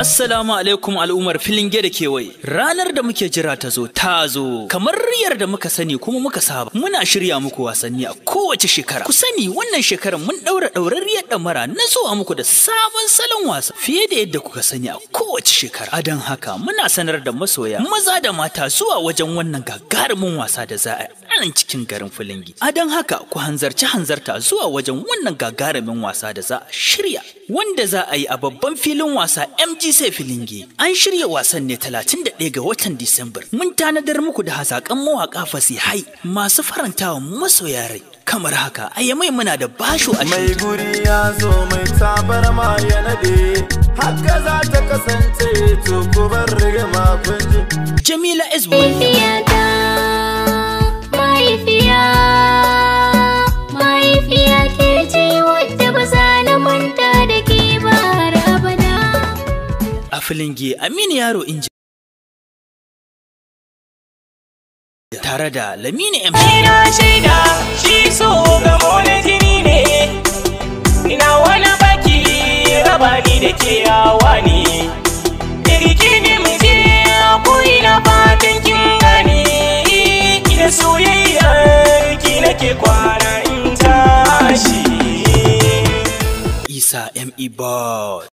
Assalamu alaikum al'ummar Filinge da kewaye. Ranar da muke jira ta zo ta zo. Kamar yadda muka sani kuma muka saba, muna shirya muku wasanni a kowace shekara. Ku sani wannan shekarar mun daura daurarriyar damara na zuwa muku da sabon salon wasa fiye da yadda kuka sani a kowace shekara. A don haka muna sanar da masoya maza da mata zuwa wajen wannan gagarumin wasa da za a yi a nan cikin garin Filinge. A don haka ku hanzarci hanzarta zuwa wajen wannan gagarumin wasa da za a shirya, wanda za a yi a babban filin wasa MGC Filinge. An shirya wasan ne 31 ga watan Disambar. Mun tanadar muku da hazakan mawaka fasihai masu farantawa masoya rai. Kamar haka, a Yamai muna da Basho a Mai guri ya zo, mai tabarma ya nade, haka za ta kasance, to ku bar rigima kun ji. Jamila S. William, Mahaifiyata, mahaifiya, mahaifiya ke ce wadda ba za na manta da ke ba har abada. A Filinge Aminu Yaro Inji tare da Lamini M. Ina shaida shi so gamo na jini ne, ina wani baki raba ni da ke yawa ne. Irki ne mu je ko ina fatan kin gane, ina soyayya ki nake kwana in tashi. Isa M.E. Boy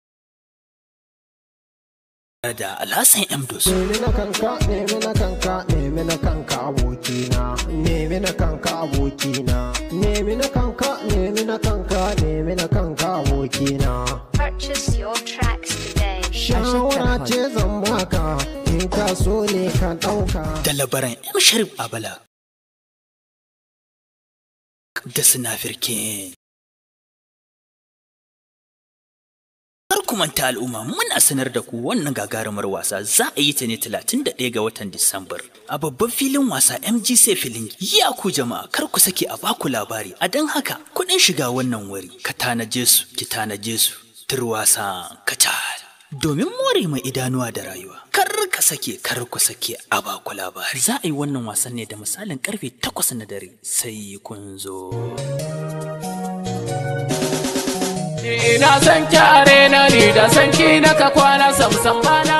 tare da Alhassan M. Dosu. Nemi na kanka, nemi na kanka, nemi na kanka abokina, nemi na kanka abokina, nemi na kanka, nemi na kanka, nemi na kanka abokina. Purchase your tracks today. Shawara ce zan baka, in ka so ne ka ɗauka. Da labaran M. Sharif Abala da Sinafirkin. Kar ku manta al'umma, muna sanar da ku wannan gagarumar wasa za a yi ta ne 31 ga watan Disambar a babban filin wasa MGC Filinge. Ya ku jama'a, kar ku sake a baku labari. A don haka kuɗin shiga wannan wuri ka tanaje su, ki tanaje su, turwasa kacal. Domin more mai idanuwa da rayuwa. Kar ka sake, kar ku sake a baku labari. Za a yi wannan wasan ne da misalin karfe 8 na dare, sai kun zo. Ina son ki a raina ni da son ki na ka kwana samsam bana.